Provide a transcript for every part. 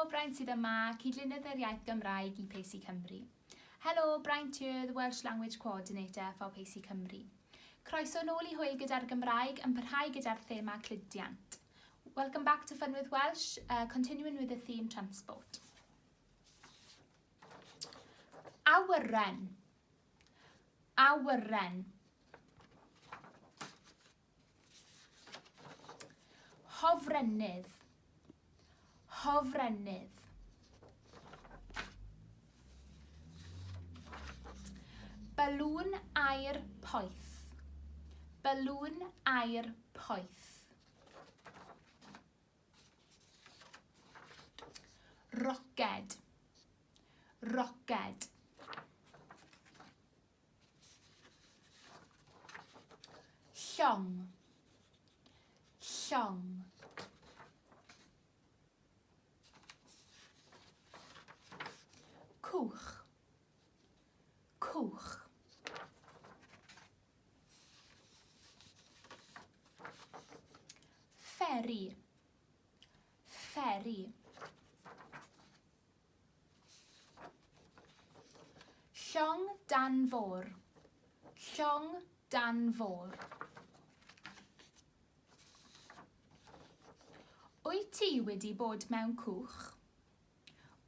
Braint sydd yma, cydlynydd yr iaith Gymraeg i Pacey Cymru. Helo, Braint here, the Welsh Language Coordinator for Pacey Cymru. Croeso nôl i Hwyl gyda'r Gymraeg yn parhau gyda'r thema cludiant. Welcome back to Fun with Welsh, uh, continuing with the theme transport. Awyren. Awyren. Hofrennydd. Hofrennydd. Balŵn aer poeth. Balŵn aer poeth. Roced. Roced. Llong. Llong. Cwch. Cwch. Fferi. Fferi. Llong dan fôr. Llong dan fôr. Wyt ti wedi bod mewn cwch?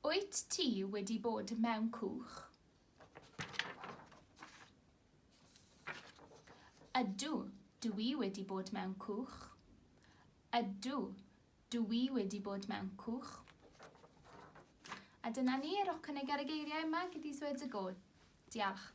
Wyt ti wedi bod mewn cwch? Ydw, dw i wedi bod mewn cwch. Ydw, Dw i wedi bod mewn cwch. A dyna ni, rhowch cynnig ar y geiriau yma, give these words a go. Diolch.